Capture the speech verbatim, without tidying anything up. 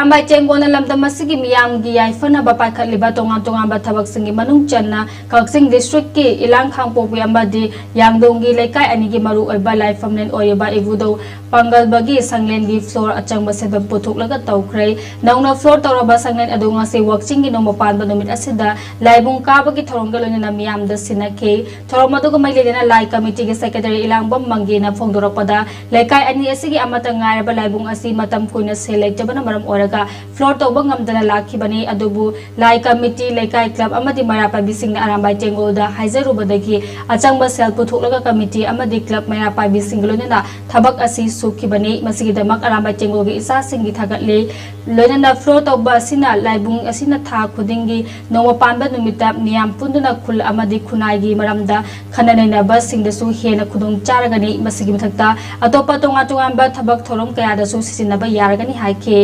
ꯑꯔꯥꯝꯕꯥꯏ ꯇꯦꯡꯒꯣꯜꯅ ꯂꯝꯗꯝ ꯑꯁꯤꯒꯤ ꯃꯤꯌꯥꯝꯒꯤ ꯌꯥꯏꯐꯅꯕ ꯄꯥꯏꯈꯠꯂꯤꯕ ꯇꯣꯉꯥꯟ ꯇꯣꯉꯥꯟꯕ ꯊꯕꯛꯁꯤꯡꯒꯤ ꯃꯅꯨꯡ ꯆꯟꯅ ꯀꯛꯆꯤꯡ ꯗꯤꯁꯇ꯭ꯔꯤꯛꯀꯤ ꯏꯂꯥꯡ ꯈꯥꯡꯄꯣꯛꯄꯤ ꯑꯃꯗꯤ ꯌꯥꯡꯗꯣꯡꯒꯤ ꯂꯩꯀꯥꯏ ꯑꯅꯤꯒꯤ ꯃꯔꯨꯑꯣꯏꯕ ꯂꯥꯏꯐꯝꯂꯦꯟ ꯑꯣꯏꯔꯤꯕ ꯏꯕꯨꯙꯧ ꯄꯥꯡꯒꯜꯕꯒꯤ ꯁꯪꯂꯦꯟꯒꯤ ꯐ꯭ꯂꯣꯔ ꯑꯆꯪꯕ ꯁꯦꯟꯐꯝ ꯄꯨꯊꯣꯛꯂꯒ ꯇꯧꯈ꯭ꯔꯦ꯫ ꯅꯧꯅ ꯐ꯭ꯂꯣꯔ ꯇꯧꯔꯕ ꯁꯪꯂꯦꯟ ꯑꯗꯨ ꯉꯁꯤ ꯋꯥꯛꯆꯤꯡꯒꯤ ꯅꯣꯡꯃ ꯄꯥꯟꯕ ꯅꯨꯃꯤꯠ ꯑꯁꯤꯗ ꯂꯥꯏꯕꯨꯡ ꯀꯥꯕꯒꯤ ꯊꯧꯔꯝꯒ ꯂꯣꯏꯅꯅ ꯃꯤꯌꯥꯝꯗ ꯁꯤꯟꯅꯈꯤ꯫ ꯊꯧꯔꯝ ꯑꯗꯨꯒ ꯃꯔꯤ ꯂꯩꯅꯅ ꯂꯥꯏ ꯀꯃꯤꯇꯤꯒꯤ ꯁꯦꯀ꯭ꯔꯦꯇꯔꯤ ꯏꯂꯥꯡꯕꯝ ꯃꯪꯒꯦꯅ ꯐꯣꯡꯗꯣꯔꯛꯄꯗ, ꯂꯩꯀꯥꯏ ꯑꯅꯤ ꯑꯁꯤꯒꯤ ꯑꯃꯠꯇ ꯉꯥꯏꯔꯕ ꯂꯥꯏꯕꯨꯡ ꯑꯁꯤ ꯃꯇꯝ ꯀꯨꯏꯅ ꯁꯦꯜ ꯂꯩꯇꯕꯅ ꯃꯔꯝ ꯑꯣꯏꯔꯒ ꯐ꯭ꯂꯣꯔ ꯇꯧꯕ ꯉꯝꯗꯅ ꯂꯥꯛꯈꯤꯕꯅꯤ꯫ ꯑꯗꯨꯕꯨ ꯂꯥꯏ ꯀꯃꯤꯇꯤ, ꯂꯩꯀꯥꯏ ꯀ꯭ꯂꯕ ꯑꯃꯗꯤ ꯃꯩꯔꯥ ꯄꯥꯏꯕꯤꯁꯤꯡꯅ ꯑꯔꯥꯝꯕꯥꯏ ꯇꯦꯡꯒꯣꯜꯗ ꯍꯥꯏꯖꯔꯨꯕꯗꯒꯤ ꯑꯆꯪꯕ ꯁꯦꯜ ꯄꯨꯊꯣꯛꯂꯒ ꯀꯃꯤꯇꯤ ꯑꯃꯗꯤ ꯀ꯭ꯂꯕ ꯃꯩꯔꯥ ꯄꯥꯏꯕꯤꯁꯤꯡꯒ ꯂꯣꯏꯅꯅ ꯊꯕꯛ ꯑꯁꯤ ꯁꯨꯈꯤꯕꯅꯤ꯫ ꯃꯁꯤꯒꯤꯗꯃꯛ ꯑꯔꯥꯝꯕꯥꯏ ꯇꯦꯡꯒꯣꯜꯒꯤ ꯏꯆꯥꯁꯤꯡꯒꯤ ꯊꯥꯒꯠꯂꯤ꯫ ꯂꯣꯏꯅꯅ ꯐ꯭ꯂꯣꯔ ꯇꯧꯕ ꯑꯁꯤꯅ ꯂꯥꯏꯕꯨꯡ ꯑꯁꯤꯅ ꯊꯥ ꯈꯨꯗꯤꯡꯒꯤ ꯅꯣꯡꯃ ꯄꯥꯟꯕ ꯅꯨꯃꯤꯠꯇ ꯃꯤꯌꯥꯝ ꯄꯨꯟꯗꯨꯅ ꯈꯨꯜ ꯑꯃꯗꯤ ꯈꯨꯟꯅꯥꯏꯒꯤ ꯃꯔꯝꯗ ꯈꯟꯅ ꯅꯩꯅꯕꯁꯤꯡꯗꯁꯨ ꯍꯦꯟꯅ ꯈꯨꯗꯣꯡ ꯆꯥꯔꯒꯅꯤ꯫ ꯃꯁꯤꯒꯤ ꯃꯊꯛꯇ ꯑꯇꯣꯞꯄ ꯇꯣꯉꯥꯟ ꯇꯣꯉꯥꯟꯕ ꯊꯕꯛ ꯊꯧꯔꯝ ꯀꯌꯥꯗꯁꯨ ꯁꯤꯖꯤꯟꯅꯕ ꯌꯥꯔꯒꯅꯤ ꯍꯥꯏꯈꯤ꯫